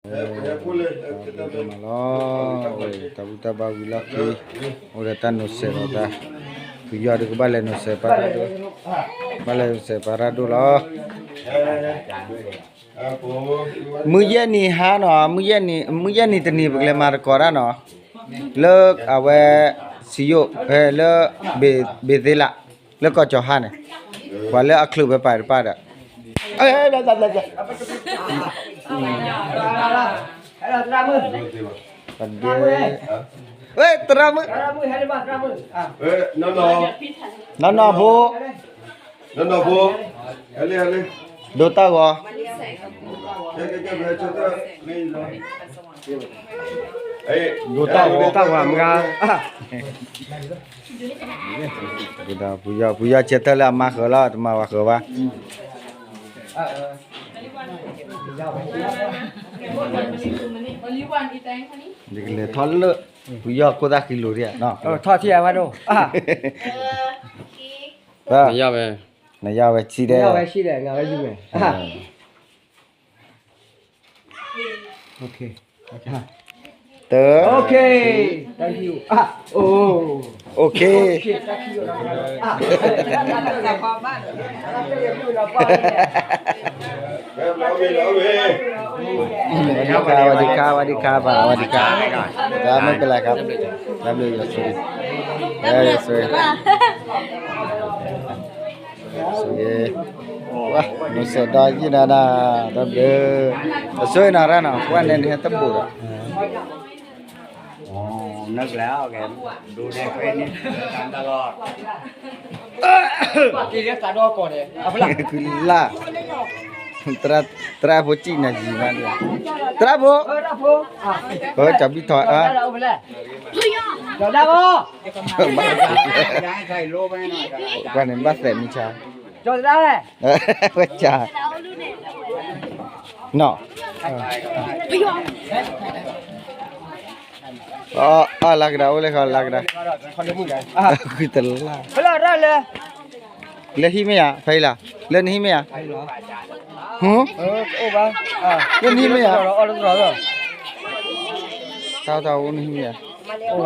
မၤလီၤ, တၢ်ဘူၣ်တၢ်ဘါဝံၤလီၢ်ခံ, အိၣ်ဒီးတၢ်နီၢ်စဲးလီၤတၢ်, ပယီၤဒုးကဘၣ်လဲၤနီၢ်စဲးပၢ်ရၣ်ဒိၣ်, ဘၣ်လဲၤနီၢ်စဲးပၢ်ရၣ်ဒိၣ်လီၤ. မုၢ်ယဲၢ်နံၤဟါနီၤ, မုၢ်ယဲၢ်နံၤ, မုၢ်ယဲၢ်နံၤတနံၤ ပကလဲၤမၤသကိးတၢ်နီၤ, လၢအဝဲ စံယိၣ် ဖဲလၢ ဘ့ၣ်သ့လး လၢကီၢ်ကၠီၤဟါန့ၣ်, ပှၤလၢအချုးဝဲပာ်တပၣ်ဒီး ဝဲသရၣ်မုၣ်, နီၢ်နီၢ်ဖိ, နီၢ်နီၢ်ဖိ, ဒိတၢ်ဂီၤ, ဒိတၢ်ဂီၤမ့ၢ်ဂ့ၤ, ပယီၤ ပယီၤဆဲးတၢ်လၢအမါဃၢၤလီၤ တမၤဝဲဃၢၤဘၣ်. ယကလဲၤထီၣ်လၢ ပယီၤခိၣ်သၣ်ဃံလိၤဒံး, ထီၣ်ထံၣ်အဝဲဒိၣ်, နယီၢ်ဝဲဆံးဒဲး, နယီၢ်ဝဲဆံးဒဲး, နဝဲယုၢ်မဲာ်, တၢ်, OK, สวัสดีครับ สวัสดีครับ สวัสดีครับ ครับ ไม่เป็นไรครับ ครับ เดี๋ยวอย่าซุย เดี๋ยวอย่าซุย ဝါ မုၢ်စဲးဒီးယံၤနၤနၤ တၢ်ဘျုး အဆိနီၤရၣ်နီၤ ကွၢ်န့ၣ်န့ၣ်တဘူးဒီး နကလဲၤအီၤကဲ ဒိးဒဲးခွဲန့ၣ် တၢ်လီၤ ကလါ သရၣ်ဖိစံးနၤယံၤမး သရၣ်ဖိ ကဘံထီၣ် ကွၢ်န့ၣ်ဘၣ်သဲးမုၢ်ဆါ ဝဲကၢ် နီၤ အလါကဒါအိၣ်လၢဃီလါကဒါ ဃုတလါ လၢဟံၣ်မ့ၢ်ဧါ ဖဲအံၤလီၤ လၢနဟံၣ်မ့ၢ်ဧါ လၢနဟံၣ်မ့ၢ်ဧါ တၢ်အိၣ်တၢ်အိၣ်နဟံၣ်မ့ၢ်ဧါ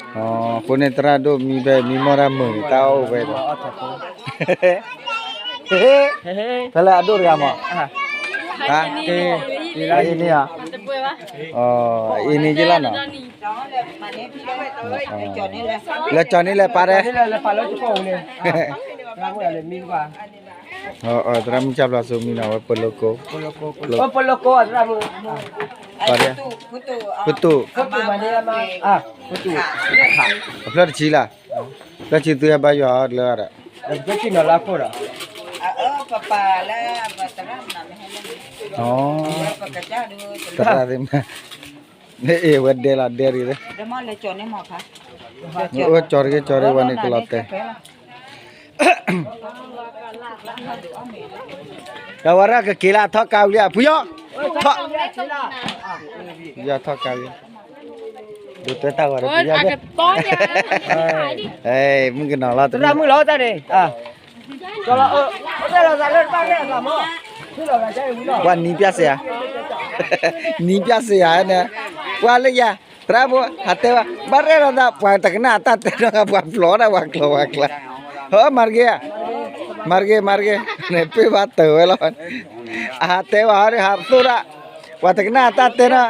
အဃိန့ၣ် သရၣ်ဒိၣ်မံဖဲမံမီၢ်တၢ်မုာ်န့ၣ် တၢ်အိၣ်ဝဲဒီး ဖဲလၢအဒိၣ်တဂၤမး အံၤန့ၣ်ဧါ အံၤန့ၣ်ယလီၤနီၤ လဲၤကၠီၤန့ၣ်လဲၤပာ်ဒဲး သရၣ်မုၣ်ကၠၢ်ဖျါစိမံနီၤ ဝဲပလိကိ ပလိကိ သရၣ်မုၣ် ပာ်ဒဲး ဖုတူၢ် ဖုတူၢ် အဖျၢၣ်တဆံလၢ် ဖျၢၣ်ဆံသုဟဲဘါယွၤအီၤလၢဒီး ပကနီၤလၢခိၣ်ဒီး သရၣ်သ့ၣ်မး အ့ၣ် ဝဲဒဲလီၤဒဲရံၤ အိၣ်ကၠီၤတဂ့ၤ ကၠီၤတဂ့ၤ ဝဲန့ၣ်ကလီၤတဲာ် ဒီးဝဲဒၣ်ကက့ၤလၢအထီၣ်ကါဝံၤလံ ဖုယီၢ် ဖုယီၢ်ထီၣ်ကါဝံၤ ဒိးတဲတၢ်ဂီၤဒီး ဖုယီၢ် မုၣ်ကနီၤလီၤ သရၣ်မုၣ်လီၤတၢ်န့ၣ် ကၠီၤလီၤ အိၣ်တဲလီၤသးလၢတဘၣ်ရဲၣ်အသးမး ပှၤနံၤပျၢ်စ့ဧါ နံၤပျၢ်စ့ဧါန့ၣ် ပှၤလၢယၤ သရၣ်ဖိ ဟးတဲဘၣ် ဘၣ်ရဲၣ်လီၤသး ပှၤတကနၣ်အတၢ်တဲနီတဂၤ ပှၤပျီတၢ် ပှၤကျိၤပှၤကျဲ ဟၢ မၤတဂ့ၤ မၤတဂ့ၤ မၤတဂ့ၤ န့ၣ်ပ့ၢ်ဘၣ်တၢ်ဝဲလီၤ အဟးတဲဘၣ်ဟီဒီး ဟးသိၣ်ဒၣ် ပှၤတကနၣ်အတၢ်တဲနီ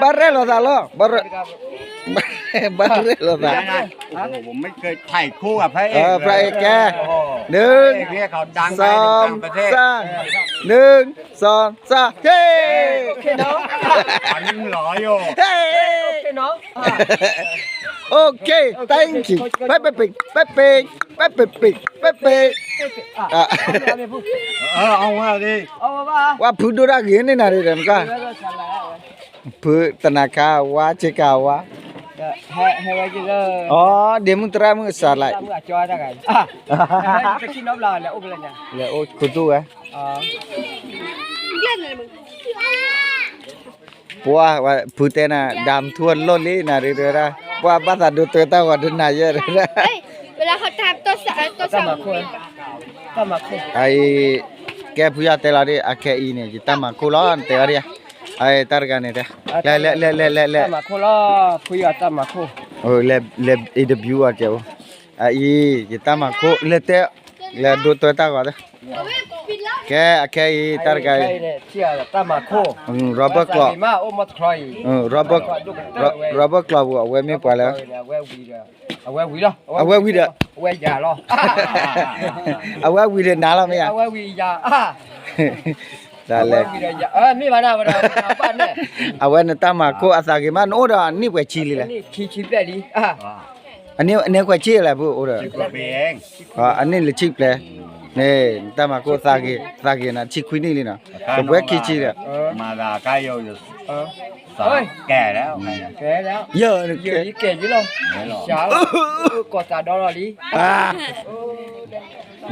ဘၣ်ရဲၣ်လီၤသးလီၤ ဘၣ်ရဲၣ်လီၤသး พระเอกแก หนึ่ง สอง สาม หนึ่ง สอง สาม เฮ้ โอเคเนาะ เฮ้ โอเคเนาะ โอเค thank you ไปไปไปไปไปไปไปไปไปไป ဝဲဖုဒိၣ်တၢ်ဂ့ၤ န့ၢ်နၤဒ်ဒီးနကၢ် ဖုတနၤခါဝါ ဆ့ကၤဝါ အီ ဒ့မုၣ်သရၣ်မုၣ်အစးလၢ လဲၤအိၣ်ခူသူၣ်ဝဲ ပှၤ ဝဲဖုတဲနၤ ဒၣ်မထူအလိၣ်လံ နၤဒ်ဒီး ပှၤဘၣ်သးဒိးတဲတၢ်ဂီၤဒ်နၤယဲၢ်ဒီး အအံၤ ကဲဖုယီၤတဲလီၤဒ် အခဲအံၤန့ၣ် ယတၢ်မၤခိၣ်လီၤ နတဲအီၤဒ်, တၢ်တဂၤန့ၣ်တဲ, လဲၤလဲၤလဲၤလဲၤလဲၤလဲၤ, တၢ်မၤခိၣ်လီၤ ဖုယီၤတၢ်မၤခိၣ်, လဲၤလဲၤ interview အီၤတဲအိၣ်, အအံၤ ယတၢ်မၤခိၣ် လဲၤတဲ, လဲၤဒိတွဲတၢ်ဂီၤတဲ, ကဲအခဲအံၤ တၢ်တဂၤအံၤ, တၢ်မၤခိၣ်, Robert ကျီး, Robert ကျီးပူၤ အဝဲမ့ၢ်ပှၤလၢ အဝဲဝံၤဒီး, အဝဲဝံၤဒီးနၤလီၤမ့ၢ်ဧါ, တၢ်လဲၣ်, အဝဲနတၢ်မၤခိၣ်အသးဂ့ၤမး နအိၣ်ဒီးနံၣ်ပှဲၤဆံလံလဲၣ်, အနံၣ်ပှဲၤဆံလဲၣ် ဖုအိၣ်ဒီး, အနံၣ်လၢဆံပျဲ, န့ၣ် နတၢ်မၤခိၣ်သးဂ့ၤနၤ ဆံခွံနံၣ်လံနီၤ, ကပှဲၤခံဆံဒီး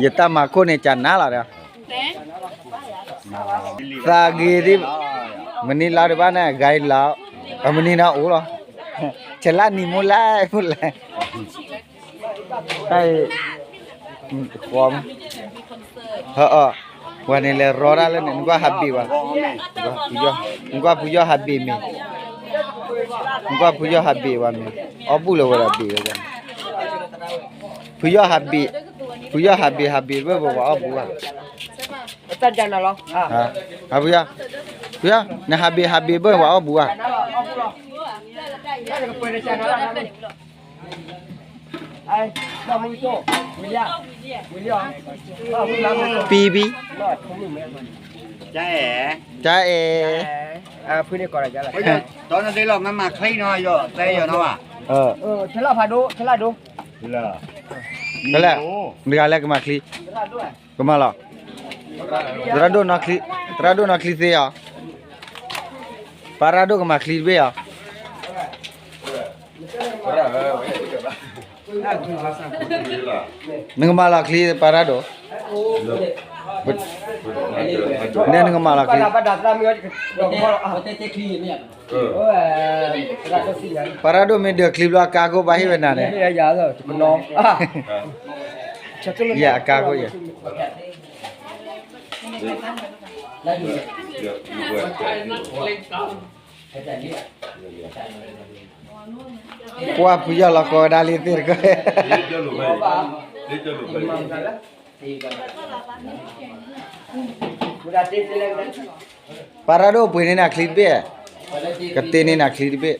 ယတၢ်မၤခိၣ်န့ၣ် ကနါလီၤဒီး, သးဂ့ၤသ့ၣ်, မနုၤလါတဘၣ်န့ၣ် ဂၤလီၤ, မနုၤန့ၣ်အိၣ်လီၤ, ဆဲးလၢနံၤမိၢ်လါမိၢ်လါ, တၢ်အံၤ, ဃီ, ပှၤန့ၣ်လဲၤရီတၢ်လၢန့ၣ် နကွၢ်ဟးဘ့ၣ်ဝဲ, နကွၢ်ဖုယီၢ်ဟးဘ့ၣ်မ့ၤ, နကွၢ်ဖုယီၢ်ဟးဘ့ၣ်ဝဲမ့ၤ, အီၣ်ဘူၣ်လၢဝဲဒၣ်ဘ့ၣ်ဝဲ, ဖုယီၢ်ဟးဘ့ၣ်, ဖုယီၢ်ဟးဘ့ၣ် ဟးဘ့ၣ်တဘ့ၣ်ဝဲ ပှၤအီၣ်ဘူၣ်ဧါ, ဖုယီၢ်, ဖုယီၢ် နဟးဘ့ၣ်ဟးဘ့ၣ်ဘၣ် ပှၤအီၣ်ဘူၣ်ဧါ ပံပံ, တၢ်အဲၣ်, တၢ်အဲၣ်, ဖဲလဲၣ်, နတဂၤလဲၣ်ကမၤချံ, ကမၣ်လီၤ, သရၣ်ဒိၣ်နီၢ်ချံ, သရၣ်ဒိၣ်နီၢ်ချံသ့ဧါ, ပၢ်ရၣ်ဒိၣ်ကမၤချံတဘ့ၣ်ဧါ နကမၤလီၤချံ ပၢ်ရၣ်ဒိၣ်, နဲနကမၤလီၤချံ, ပၢ်ရၣ်ဒိၣ်မ့ၢ်ဒၢးချံဘျီအကါခိၣ်ဘၣ်ဟ့ၣ်ဝဲနၤန့ၣ်, ယၤအကါခိၣ်ယၤ ပှၢ်ဖုယီၢ်လီၤကိးဝဲဒၣ်လံသ့ၣ်တကၢၢ်, ပၢ်ရၣ်ဒိၣ်ပှ့ၤန့ၢ်နၤချံတဘ့ၣ်, ကတ့န့ၢ်နၤချံတဘ့ၣ်,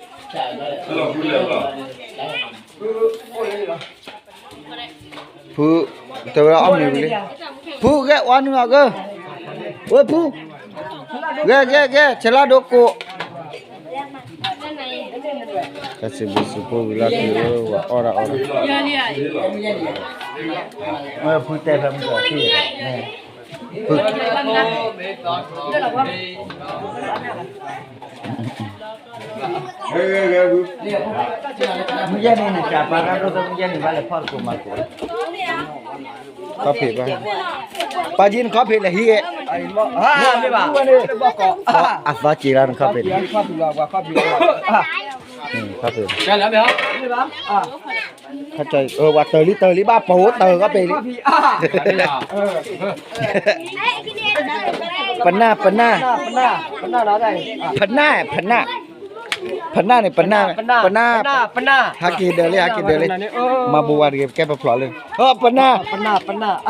ဖု, တဲဝဲဒၣ်အီၣ်မ့ၤဝံၤလံ, ဖုကဲအီနုၢ်အီၤကၢ, ဝဲဖု, ကဲကဲကဲ ဆဲးလၢဒိကိး တၢ်စံးဘျုးစံးဖှိၣ်ဝံၤလီၤတုၤလၢဝဲအီၣ်ဒၣ်အီၣ်ဒၣ်, ဖုတဲဖဲမုၢ်ကီၢ်ထံၣ်, ဖု မုၢ်ယဲၢ်န့ၣ် နကပာ်တၢ်ဒိၣ်သၢမုၢ်ယဲၢ်န့ၣ် ဘၣ်လဲၤဖီၣ်သကိးမၤသကိး, ခီၣ်ဖံးဘၣ်, ပာ်ကံနခီၣ်ဖံးလဲၤဟံးဂ့ၤ, အသီက့ၤလီၤနခီၣ်ဖံးန့ၣ်, ခီၣ်ဖံး, ပှၤတၢၢ်လံတၢၢ်လံဘၣ် ပအိၣ်တၢၢ်ခီၣ်ဖံးလံ ပနၢ် ပနၢ်, ဖနၢ် ဖနၢ်, ဖနၢ်န့ၣ် ပနၢ်, ပနၢ်, ဟးက့ၤဒၢးလံ ဟးက့ၤဒၢးလံ, မၤဘူးဝဲတဂ့ၤ ပကဲပဖျိးလၢ, ပနၢ်, ပနၢ်, ပနၢ်,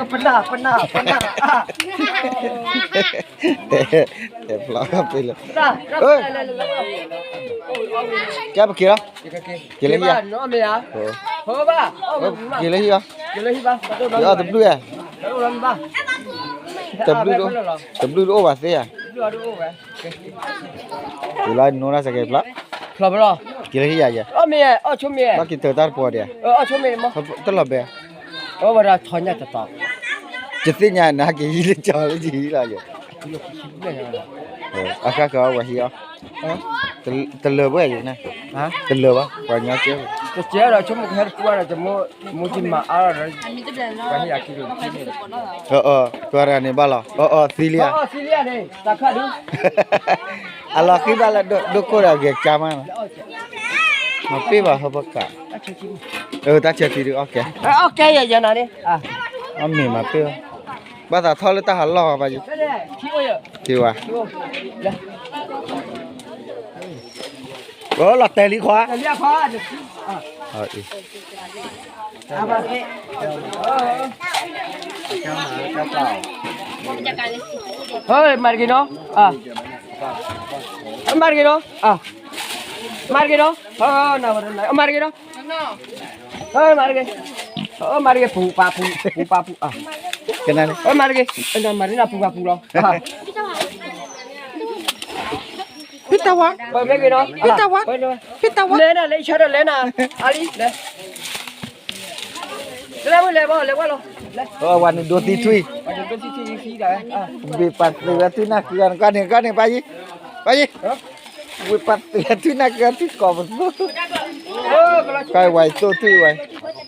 ပနၢ်, ပနၢ်, တဲဖျိးခီၣ်ဖံးလၢ, ကဲပက့ၤလီၤ, က့ၤလၢဟံၣ်ဧါ, က့ၤလၢဟံၣ်ဧါ, က့ၤအီၣ်တဘျုးဧါ, တဘျုးတအိၣ်ဘၣ်သ့ဧါ, က့ၤလီၤနိနၢ်စကဲဖျိး, က့ၤလၢဟံၣ်ဧါယဲ, ဘၣ်က့ၤတၢၢ်တၢ်တပီၤဒံး, တလီၤဘဲ, ယသ့ၣ်ညါနၤက့ၤဟံးလၢကၠီလၢယဟံးလီၤယဲ, အဃၣ်ဃၢၤဝဲဟံးအီၤ, တလၢာ်ဘၣ်ယဲ, တလၢာ်ဘၣ် ပှၤညီကဲ, တကဲဒီးဆိကမိၣ်ကဟဲတကွၢ်ဒီး တမူကမၤအါလီၤဒီး, ကွၢ်တဂၤန့ၣ်ဘၣ်လီၤ, အသံလံဧါ, အလီၤဃံဘၣ်လၢဒိၣ်ခိၣ်ဒီးအဂဲၤကၢမး, မၤပ့ၢ်ဘၣ်ဟၢဖီကး, တၢ်ဆၢထံဒုးအီၣ်ကဲ, အီၣ်မ့ၤမၤပ့ၢ်ဘၣ်, ဘၣ်သးထီၣ်လၢတၢ်ဟးလီၢ်ဘၣ်ယံၤ, ထံဝဲ, လီၤတဲာ်လံခွါ, မၤတဂ့ၤနီၤ, မၤတဂ့ၤနီၤ, မၤတဂ့ၤနီၤ, မၤတဂ့ၤနီၤ, မၤတဂ့ၤ, မၤတဂ့ၤ, ပူၤပာ်ပူၤ, ပူၤပာ်ပူၤ, မၤတဂ့ၤ, မၤတဂ့ၤ, ပူၤပာ်ပူၤလီၤ, ဖံတၢ်ဝါ, ဖံတၢ်ဝါ, ဖံတၢ်ဝါ, လဲၤနၤ လဲၤဆၢထၢၣ်လဲၤနၤ, အါလံ, လဲၤဝဲလဲၤဘၣ် လဲၤဝဲလီၤ, ဝဲနုာ်ဒိသံထွံၣ်, ဘ့ၣ်ပာ်သ့ဝဲထွံၣ်နၢ်ကုၤဂၤန့ၣ် ကီန့ၣ် ကီန့ၣ် ပၢ်ယံၤ, ပၢ်ယံၤ, ဝ့ၢ်ပာ်သ့ဝဲထွံၣ်နၢ်ကုၤဂၤ ထွံၣ်ကိးပသူ, ကီဝဲသိၣ်ထွံၣ်ဝဲ,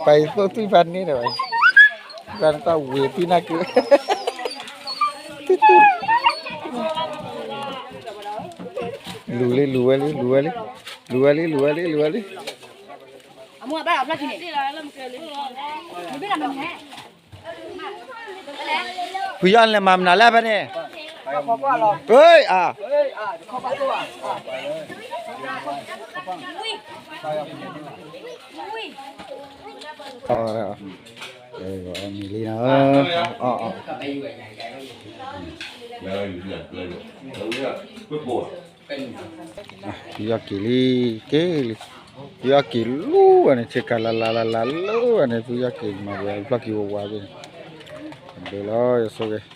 ပၢ်ယံၤသိၣ်ထွံၣ်ဖးန့ၣ်ဒီးဝဲ, ကီန့ၣ်ကီဝ့ၢ်ထွံၣ်နၢ်ကုၤ လူၤလံ လူၤဝဲလံ လူၤဝဲလံ, လူၤဝဲလံ လူၤဝဲလံ လူၤဝဲလံ, ဖုယီၢ်လဲၤမၤမနုၤလဲၣ်ဖဲန့ၣ်, အ, မ့ၢ်လံနီၤ, ဖုယီၢ်က့ၤလံ က့ၤလံ, ဖုယီၢ်က့ၤလူၤဝဲန့ၣ် ဆ့ကၤလၢ်လၢ်လၢ်လၢ်လၢဝဲန့ၣ် ဖုယီၢ်က့ၤမၤဝဲဖျီၣ်က့ၤဝဲဝါသ့ၣ်န့ၣ်, ဘျီလီၤ ယဆိက့ၤ